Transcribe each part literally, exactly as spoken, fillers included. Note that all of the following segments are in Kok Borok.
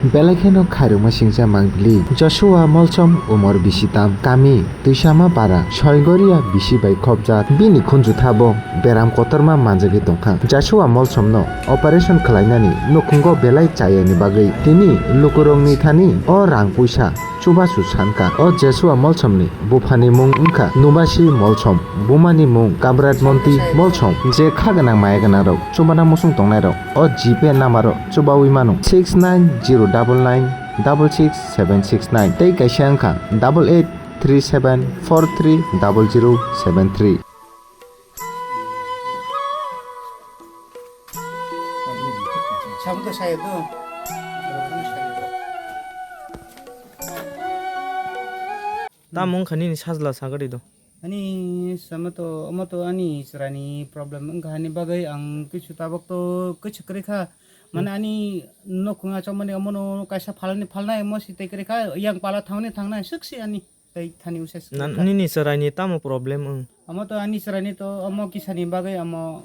Belai kheno khairokma singcha mangpili. Joshua Molsom, umor bisi tam, kami Twisama Para, Soigoria bisi bai khopjak. Bini khunju thabo beram kotorma manjagwi tongkha. Joshua Molsomno operation khlainani nukhungo belai chayani bagwi tini lukurokni thani o rang puisa chubachu sankha. O Joshua Molsomni buphani mung wngkha Nubasi Molsom, bumani mung Kabrat Monti Molsom, je kha gwnang maya gwnangrok chubana muchung tongnairok o GPay number-o chubaui mano, six nine zero double nine double six seven six nine tei kaisa wngkha double eight three seven four three double zero seven three. Tamo wngkha nini sajla sagari do? Ani sama to, omo to ani chwraini problem wngkha, hani bagwi ang kichu tabuk to kichu kwrwi kha. Mane ani nukhung achomani omono kaisa phalni phalnai, omo si tei kwrwi kha, yang pala thangni thangnai, swk si ani tei thani usa swk Na, kha. Nini chwraini tamo problem wng? Omo to ani chwraini to, omo kisani bagwi omo,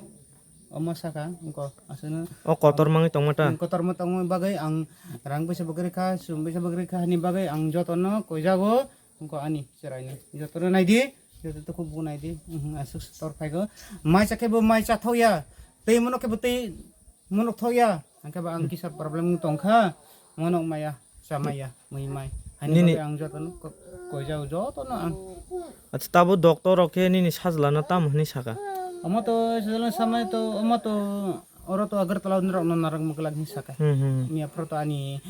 omo saka, wngkha aswkno. O kotor mangwi tongma ta? Kotor ma tongma bagwi ang rang bisa bagwi kha, sum bisa bagwi kha, hani bagwi ang jotono koijago. Wngkha ani chwraini. Jotono naidi, joto tukhuk bo naidi. Mhm, aswk tor phaigo. Mai cha khe bo mai cha thokya. Tei mono khe bo tei monok thokya. Hwnkhe ba ang kisa problem wng tongkha. Monok maya, cha maya, mui mai. Hani Nini bagwi ang jotono ko-, koijao jotono ang. Acha tabo doctor rok khe nini sajlano tamo hwnwi saka? Omo to sajlano samai to, omo to, oro to Agartala rokno narwk mwglak hwnwi saka. Hmm, hmm. Miya phoro to ani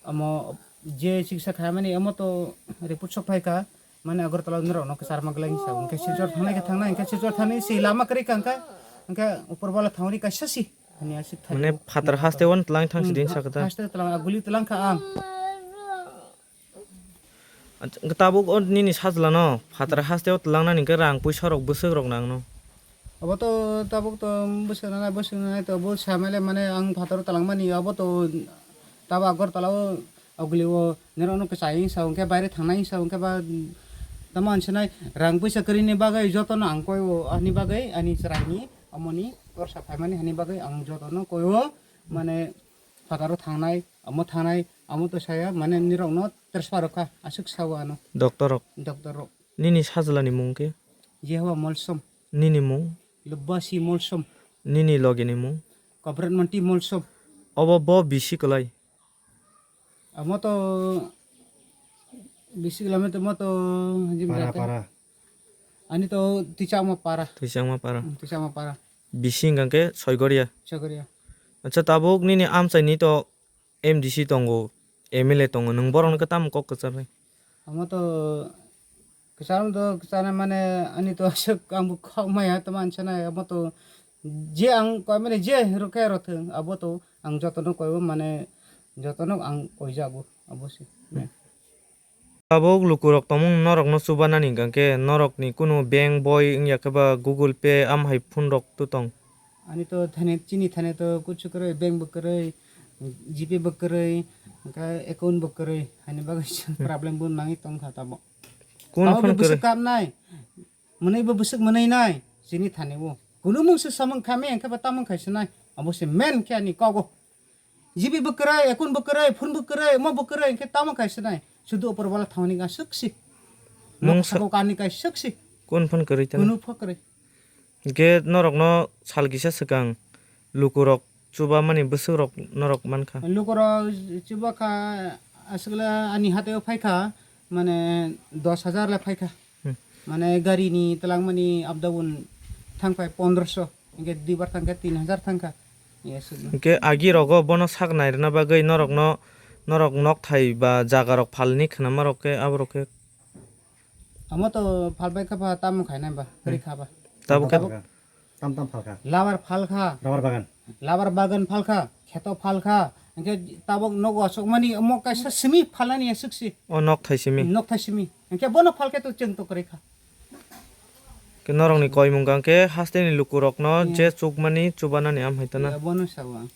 omo je chiksa khaimani omo to report sok phaikha, mane Agartala norokno kwchar ma glai sa, hwnkhe Silchar thangnai khe thangnai, hwnkhe Silchar thani si lama kwrwi kha, hwnkhe, hwnkhe upor bala thangri kaisa si, hani aswk thani. Mane phatar haste wan tlang thang sidin sakha ta? Haste tlang, aguli tlang kha ang. Tabuk o nini sajlano phatar haste o tlangnani hwnkhe rang puisa rok bwswk rok nangno? Obo to tabuk to bwswk nanai, bwswk nanai to bo samale mane ang phataro talangmani, obo to tabo Agartala o aguli o norokno kwchai wngsa hwnkhe baire thangnai wngsa hwnkhe ba tamo hinsinai rang puisa kwrwini bagwi jotono ang koi o ani bagwi ani chwraini omoni torsa phaimani hani bagwi ang jotono koi o mane phataro thangnai omo thangnai amo to saya mane nirokno transfer rokha aswk sao ano. Doctor rok? Doctor rok. Nini sajlani mung khe? Jehoba Molsom. Nini mung? Lubbasi Molsom. Nini logini mung? Kobrat Monti Molsom. Obo bo bisi kwlai? Amo to bisi kwlai mo to, mo to, para, para. Ani to Twichakma para. Twichakma para. Hmm, Twichakma para. Bisi hwnkha khe Soigoria? Soigoria. Acha, tabuk nini amchaini to M D C tongo, M L A tongo, nwng borokno khe tamo kok kwcharnai? Omo to kwcharo to kwcharnai mane ani to aswk ang bo kok maya tamo ani sanai, omo to je ang koi mani je rw khe rw thwng, abo to ang jotono koi o mane jotono ang koi jago abo se. Tabuk lukurok tongmung norokno chubanani hwnkha khe norokni kunu bank boi wngya khe ba Google Pay amhai phone rok to tong? Ani to thani, chini thani to kuchu kwrwi, bank bo kwrwi, G P bo kwrwi, hwnkhe account bo kwrwi, hani bagwi problem bo nangwi tongkha tamo. Kunu phone kwrwi? Tamo bo bwswk kapnai, mwnwi bo bwswk mwnwi nai, chini thani o. Kunu mungsa samung kha me hwnkhe ba tamo khai sinai, abo se main khe ani kogo. G P bo kwrwi, account bo kwrwi, phone bo kwrwi, omo bo kwrwi, hwnkhe tamo khai sinai. Sudu opor bala thangni ga swk si. Mungsa- Nok sako kani kai swk si. Kun phone kwrwi tamo? Kunu phone kwrwi. Hwnkhe norokno sal kisa swkang lukurok chubamani bwswkrok norok mankha? Lukurok chubakha aswkla ani hateo phaikha, mane dos hajar le phaikha. Hmm. Mane gari ni twlangmani up down thangphai pondroso, hwnkhe duibar thangkhe tin hajar thangkha. Yes, sir. Hwnkhe agi rogo bono sak nairwna bagwi norokno, norok nokthai ba jaga rok phalni khwnama rok khe aborok khe? Amo to phalbai kha ba tamo khainai ba, kwrwi kha ba. Tabuk khe? Tabuk. Tam tam phalkha. Labar phalkha. Rabar bagan. Labar bagan phalkha, kheto phalkha. Hwnkhe tabuk nogo aswkmani omo kaisa simi phalnani aswk si. O nokthai simi? Nokthai simi. Hwnkhe bono phalkhe to chwng to kwrwi kha. Khe norokni koimung kha hwnkhe hasteni lukurokno je chukmani chubanani amhai tana. Ya, bono sao ang.